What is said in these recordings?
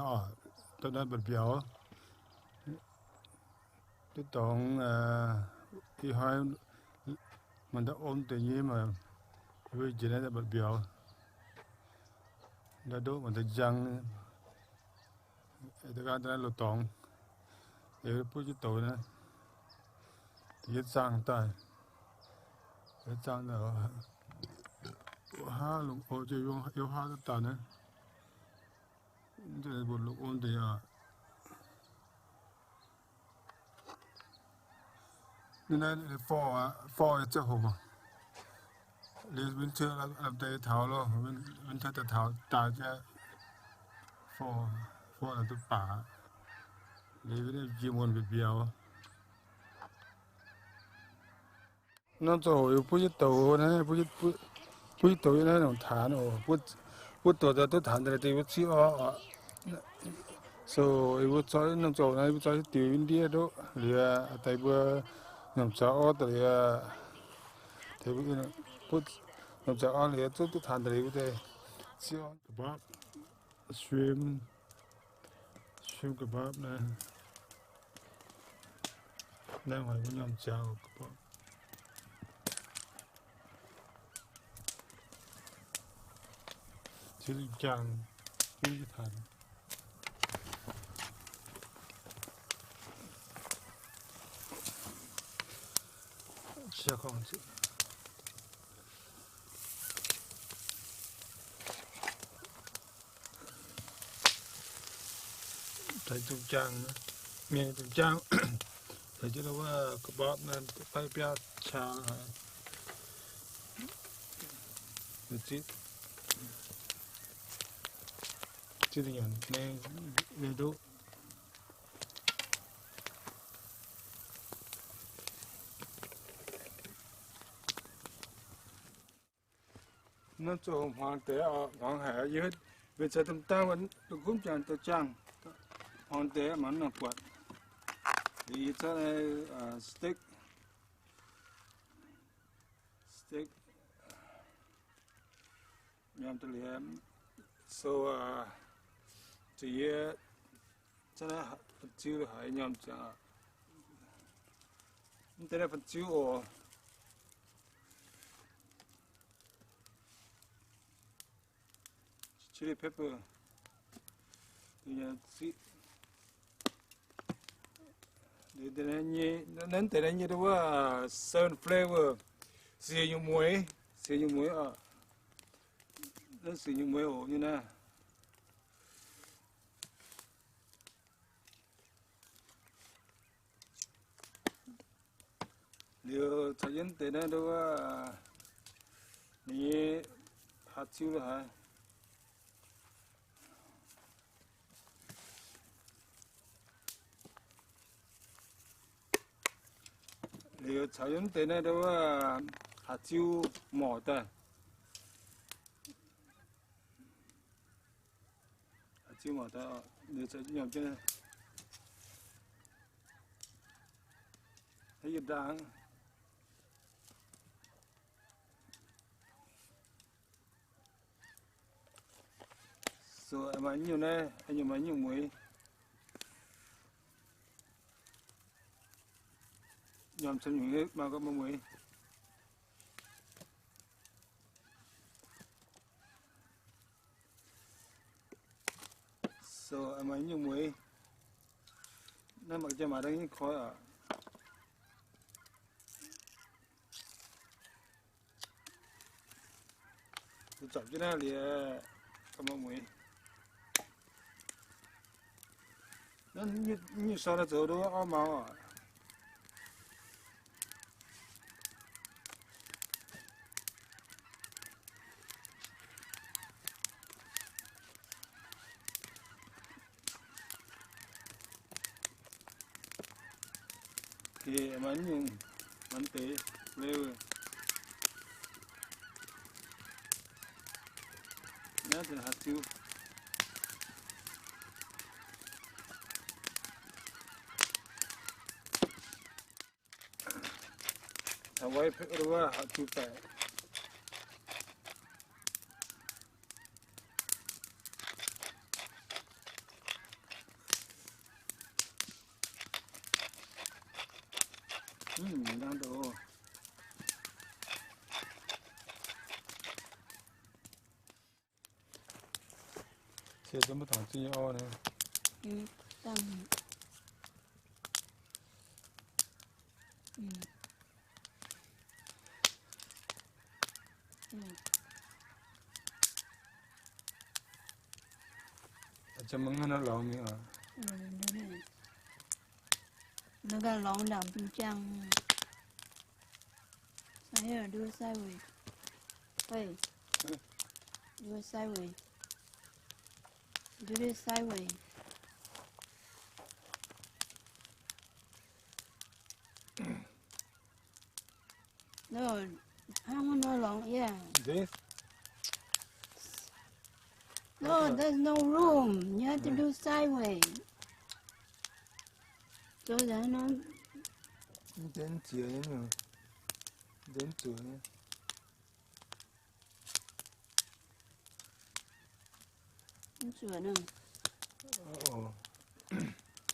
Dongh naaiv mbatc mbiauz. Duqv dorngx, ih hnoi mangc daaih om deix nyei maah, mbuo njiec naaiv mbatc mbiauz. Naaiv ndoqv mangc daaih njang. Da'ganh da'naaiv loz-dorngx, yie buov jienv douz naaiv, yie zaangh daaih, yie zaangh daaih, haav lungh oc, yie haav duqv daaih naaiv, mbuo lungh on deix aqv. Naaiv, naaiv forv, forv ziouc hoc. Liuz winter deix taux loh, winter deix taux daaih jienv, forv, forv duqv baac. Liuz jiex muonc mbiauz. Norm ziangh hoc yie buov jienv douz naaiv, buov jienv douz yiem naaiv norm taanx oc. Buov douz daaih duqv taanx daaih deix mbuo ziqv orv oc. So, yie mbuo zoi norm ziangh hoc naaiv, yie mbuo zoi diuc ndiev ndoqv liuz, deix mbuo nyormh zaux orv daaih liuz, nyormh zaux orv liuz zunv duqv taanx daaih liuz mbuo deix ziqv orv. Kebab, shrimp, shrimp kebab naaiv. Naaiv haiz mbuo nyormh zaux kebab. Ziex jangx, ziex jangx. Taux ziex jangx, mienh ziex jangx, taux jienv wuov kebab naaiv, biaa qaa haic. Ziex, ziex nyanc naaiv, naaiv ndoqv. Naaiv zoux hmuangx deix oc, hmuangx haic. Yie mbenc caux domh dangh lungh kumv jangx douz jangh, hmuangx deix mangc nangc buatc. Yie zorqv naaiv steak, steak nyormh daaih liuz, so zuqc yie zorqv naaiv fan-ziu haiz nyormh ziangx. Mv deix naaiv fan-ziu oc. Chili pepper. Naaiv deix naaiv nyei wuov seven flavor, siec nyungc mueiz, siec nyungc mueiz oc. Naaiv siec nyungc mueiz oc nyei naaiv. Liuz caux jienv deix naaiv nduov, ninh nyei haaix ziu lo haaix. Liuz caux jienv deix naaiv nduov, haaix ziu morc daaih. Haaix ziu morc daaih, liuz caux nyormh jienv naaiv. Haaix yietc ndaangc. So, maaih nyungc naaiv, maaih nyungc mueiz. Nyormh camv nyungc maaih gorqv maaih mueiz. So, maaih nyungc mueiz. Naaiv mangc jienv maaih dangh nyei koi oc. Duqv zapc jienv naaiv liuz, gauh maaih mueiz. Naaiv nyungc soi naaiv zoux duqv auv maux oc. Maaih nyungc, maaih deix flavor. Naaiv deix haaix diuh. Taux wuov haaix diuh daic. Deix mv dangc zinh nyei orv naaiv. Mm, dangc. Mm. Mm. Aa, mv hnangv naaiv lorngx mingh oc. Mm, naaiv ganh lorngx ndaangc bun jang. Aa, here, do it sideways. Hey. Huh? Do it sideways. Do it sideways. No, hnangv nor lorngx, yeah. This? No, there's no room. You have to do sideways. Zoux nzengc nor. Mv deix ziex nyei, mv deix zuoqc nyei. Mv zuoqc nor. Oc.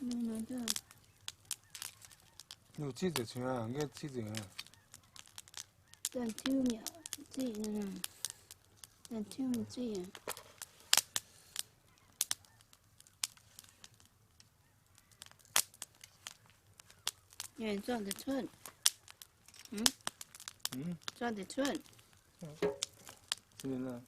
Mv nor duqv. Luv civ ziepc cingx aqv, nqaeqv civ ziepc aqv. Daaih tiuv mi'aqv, ziqv nor. Daaih tiuv mingh ziqv aqv. Yie zorqv deix cuotv. Hm? Hm? Zorqv deix cuotv. Hm.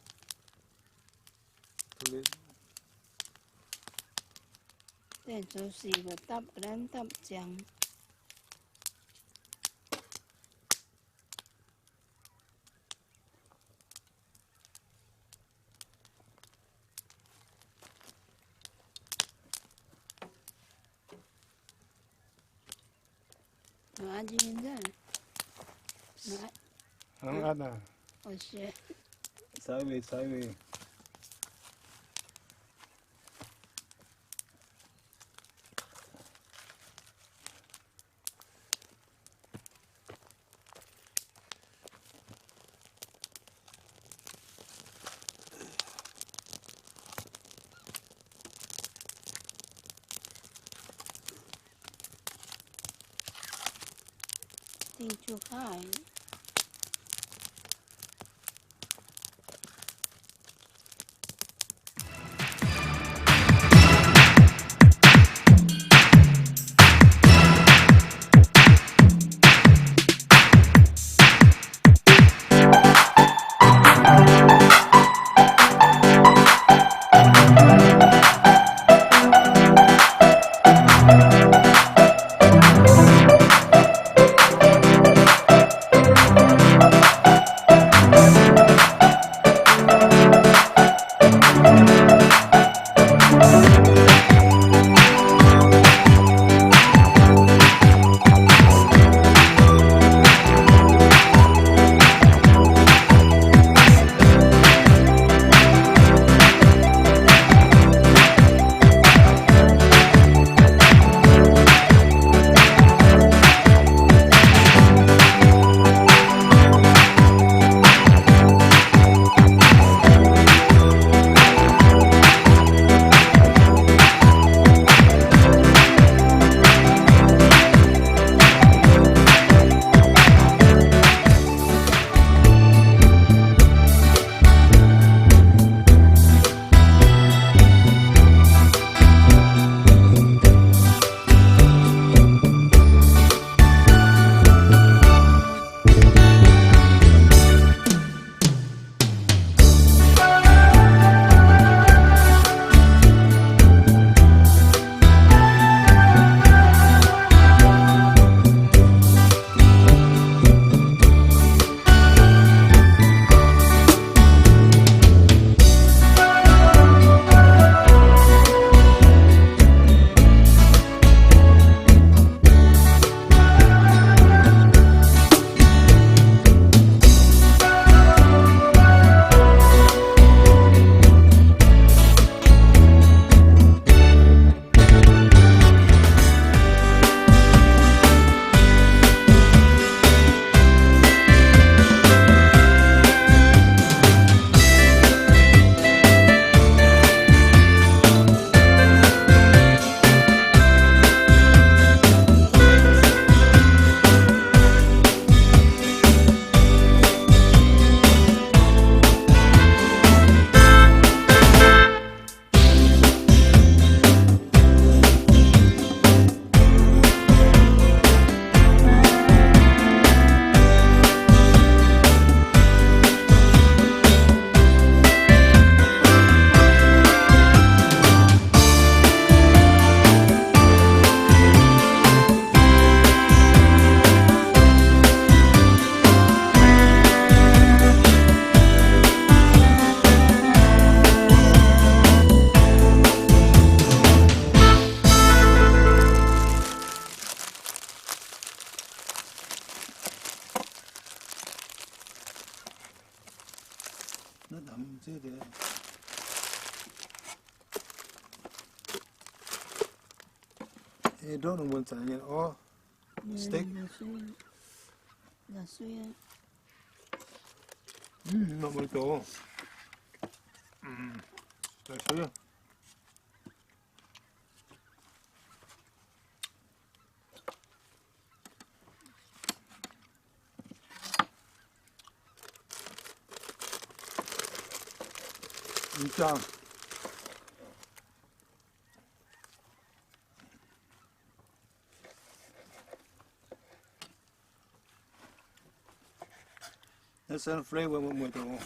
Deix zoux sic mbuo dapv ga'naaiv mv dapv ziangx. Hnangv aqv naaic. Oh, shit. Sideways, sideways. Dingh juqv kaav. Naaiv namx ziev deix. Ei ndortv nungx mbuonx zanc nyei orv. Steak. Mv, nor mbuo doz. Mv, daaih suiv. Mv jangh. Naaiv se flavor mueiz doz.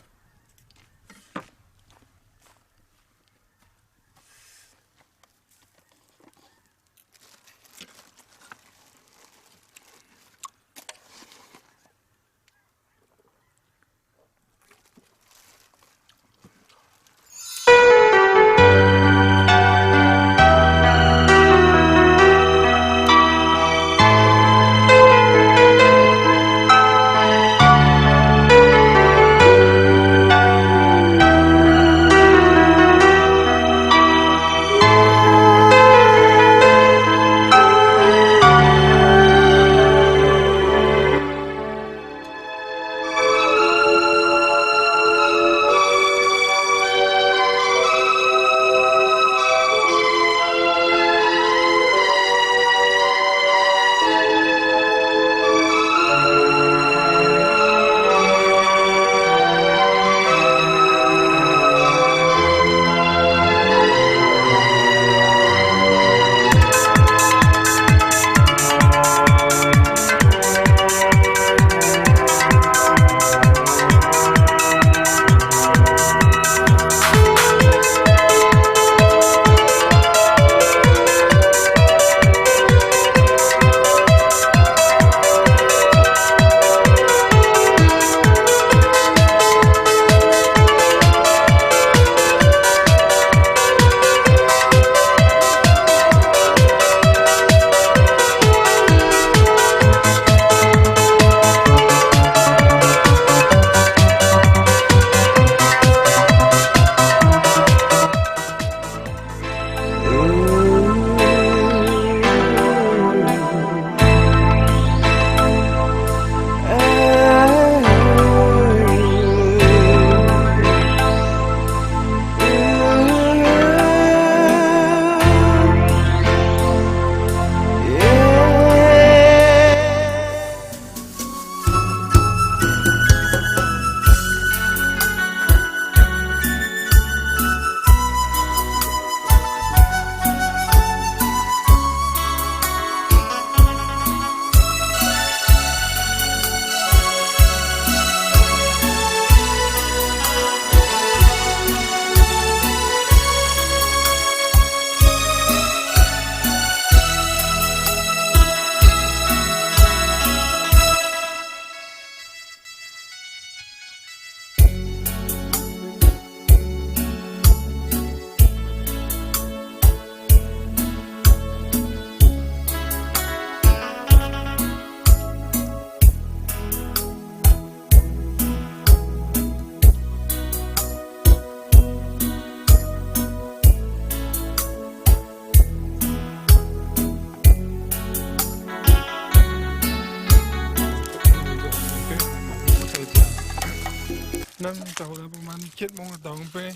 Naaiv daaih ประมาณ เจ็ดโมง daux bei,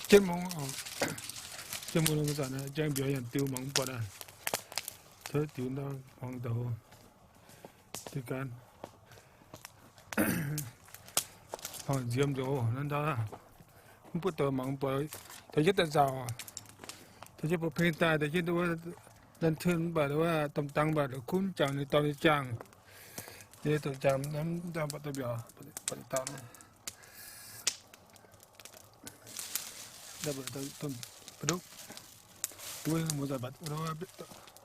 เจ็ดโมง oc. เจ็ดโมง lomh nzoih naaiv jang mbiauz yaac diuh mangc buatc aqv. Tov diuh ndau hmuangx douz. Diuh gan. Hmuangx nziemx nzox naaiv ndau. Mv butv douz mangc buatc, douz jienv daaih nzauc. Douz jienv ba'peng daaih, douz jienv wuov lantern mv baac wuov domh dang mv baac kunv jangx ninh dorh ninh jangx. Ninh domh jangx naaiv daaih mbu'ndongx mbiauz, mbu'ndongx dangx. Ndau mbu'ndongx, mbu'ndongx, mbu'ndongx, mbu'ndongx, mbu'ndongx,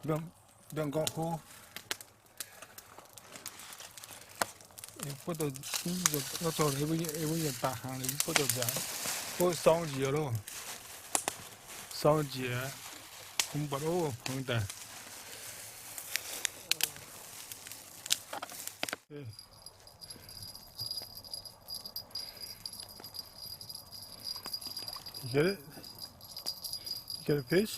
mbu'ndongx, mbu'ndongx, mbu'ndongx, Buov douh, nor zoux mbuo nyanc baac hnaangx, buov douh nziaaux, buov sorng njiec loh. Sorng njiec, hmz buatc ov, hmz daaih. Get it? You got a fish?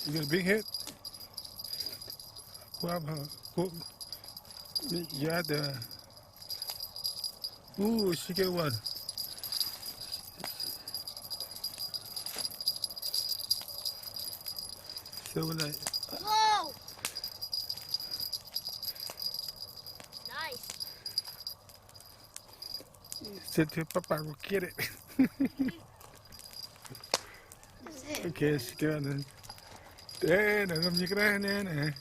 You got a big head? Go up, huh? Go. You at the, ooh, she get one. Silver night. Whoa! Nice. Sit here, Papa will get it. Okay, she got it. Ê, naaiv norm nyei ga'naaiv naaiv naaic.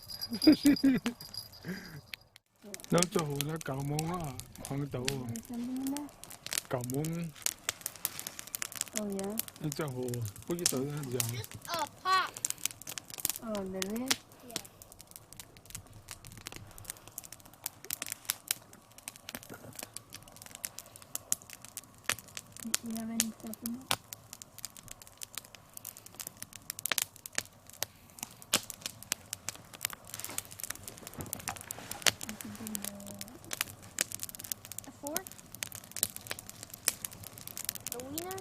Norm ziangh hoc naaiv gauh mungz aqv, hmuangx douz. Gauh mungz. Norm ziangh hoc buov jienv douz nziaauc. You have any stuff in it? You can bring the, a fork? The wiener?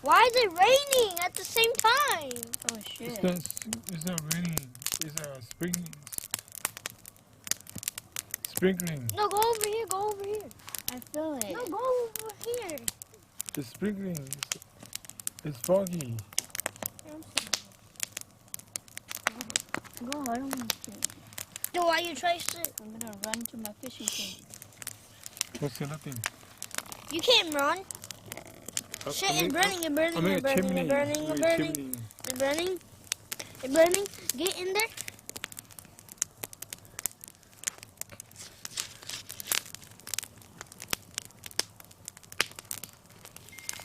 Why is it raining at the same time? Oh, shit. It's not, it's not raining. It's a spring, sprinkling. No, go over here. Go over here. I feel it. No, go over here. It's sprinkling. It's, it's foggy. Go, I don't want to sit. Then why you try to sit? I'm gonna run to my fishing thing. What's the other thing? You can't run. Shit, it's burning, it's burning, it's burning, it's burning, it's burning. It's burning. It's burning. Get in there.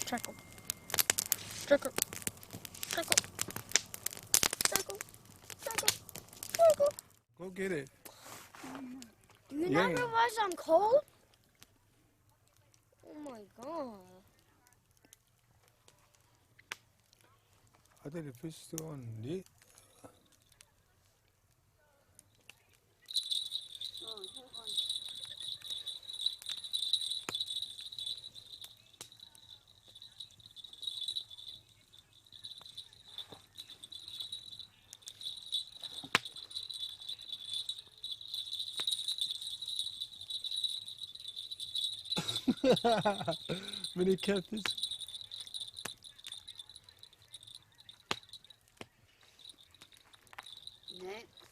Charcoal. Charcoal. Charcoal. Charcoal. Charcoal. Charcoal. Go get it. You not realize I'm cold? Oh my god. I think the fish still on it. Many catfish. Next.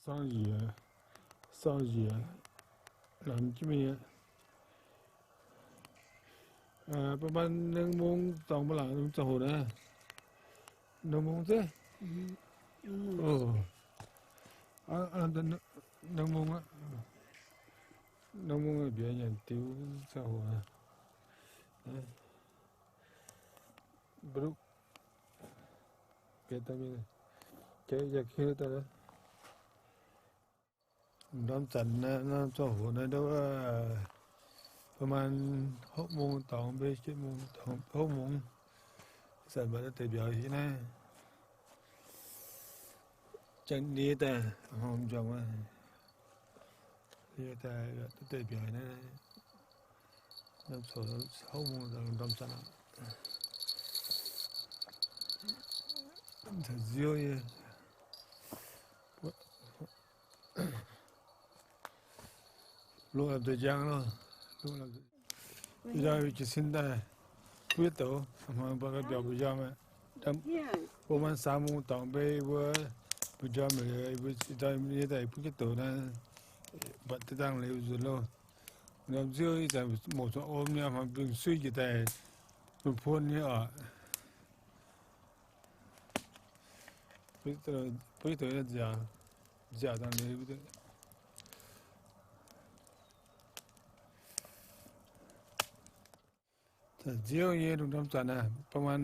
Sorry, sorry, lamh jienv mingh aqv. Ba'maanh nengh mungz dorngx mv laangc, ziangh hoc naaiv. Nengh mungz zeiv? Nengh mungz aqv. Nengh mungz mbiauz nyanc diuh ziangh hoc naaiv. Ndorm zanc naaiv, norm ziangh hoc naaiv, ประมาณ hopv mungz dorngx, mbe sietv mungz dorngx, hopv mungz, zanc mbatc deix mbiauz hiuv naaiv. Jangx nie daaih, hmuangx jangx wuov, nie daaih deix mbiauz naaiv, hopv mungz dorngx ndorm zanc aqv. Nziouv nyei. Lungh lamh deix njang loh. Ih ndorm jiez sin daaih, butv jienv douz, mbuo ganh biaux mbu'ndongx aqv. ประมาณ สามโมง dorngx mbe mbuo mbu'ndongx mbuo daaih butv jienv douz naaiv, mbatc deix dangh liuz nzunc loh. Nziouv ih zanc mouc zuqc om nyei, mv baac suiv njiec daaih bun puon nyei oc. Butv jienv douz nziaauc, nziaauc dangh liuz. Nziouv nyei lungh ndorm zanc aqv, ประมาณ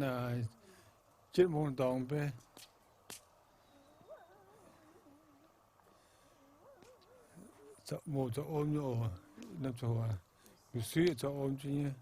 jienv mungz dorngx beiv. Mouz zoux om nyei oc, norm zoux, mbu'suiv zoux om jienv nyei.